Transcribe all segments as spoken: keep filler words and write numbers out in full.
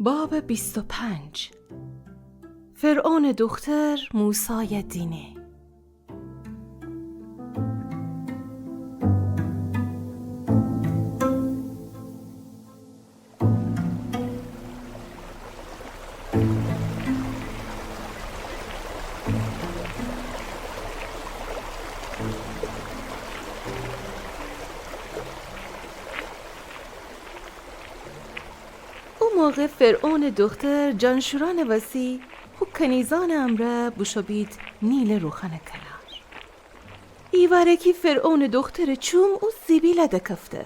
باب بیست و پنج. فرعونٚ دختر موسایَ دینه. او موقع فرعونٚ دختر جانشورأنٚ وسی خو کنیزأنٚ امرأ بوشو بید نیلٚ روخانٚ کنار. ایوارکی فرعونٚ دخترٚ چوم او زیبیلَ دکفته.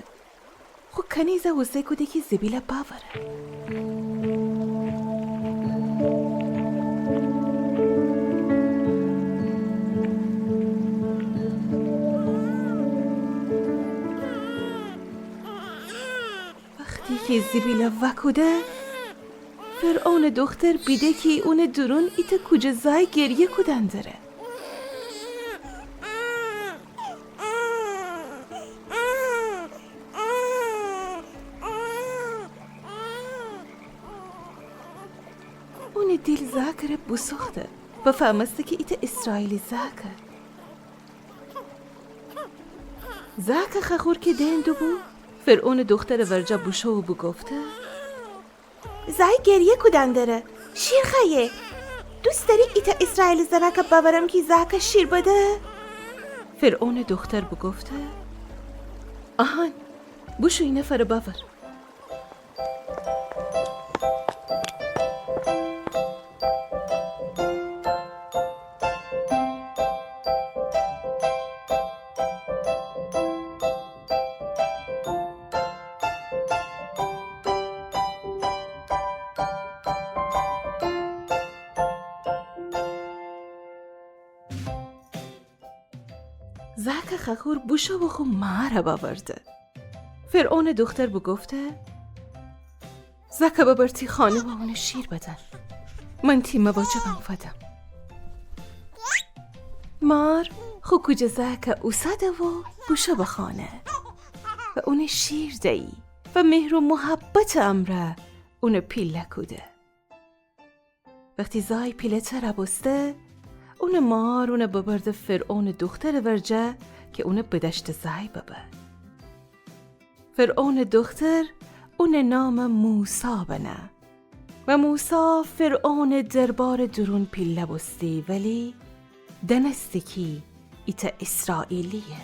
خو کنیزَ اوسه کوده کی زیبیلَ باوره. وختی کی زیبیلَ وأکوده، فرعونٚ دختر بیده کی اونٚ دورون ایتأ کوجه زأی گریه کودن دره. اونٚ دیل زأکٚ ره بوسوخته و فهمسته کی ایتأ ایسرائیلی زأکه. زأکٚ خأخور کی دئن دوبو، فرعونٚ دخترٚ ورجه بوشو و بوگفته: زأی گریه کودن دره، شیر خوأیه. دوست دأری ایتأ ایسرائیلی زنأکَ بأورم کی زأکَ شیر بده؟ فرعونٚ دختر بوگفته: آهان، بوشو ای نفرَ بأور. زأکٚ خأخور بوشو و خو مارَ بأورده. فرعونٚ دختر بوگفته: زأکَ ببر تی خانه و اونَ شیر بدن. من تی مواجبم فدم. مار خو کوجه زأکَ اوسده و بوشو به خانه و اونَ شیر دیی و مهر و محبتٚ امرأ اونَ پیله کوده. وختی زأی پیله‌تر بوسته، اونٚ مار اونَ ببرده فرعونٚ دخترٚ ورجه کی اونَ بدأشته زأی ببه. فرعونٚ دختر اونٚ نامَ موسی بنه و موسی فرعونٚ دربارٚ دورون پیله بوستی، ولی دأنستی کی ایتأ ایسرائیلییه.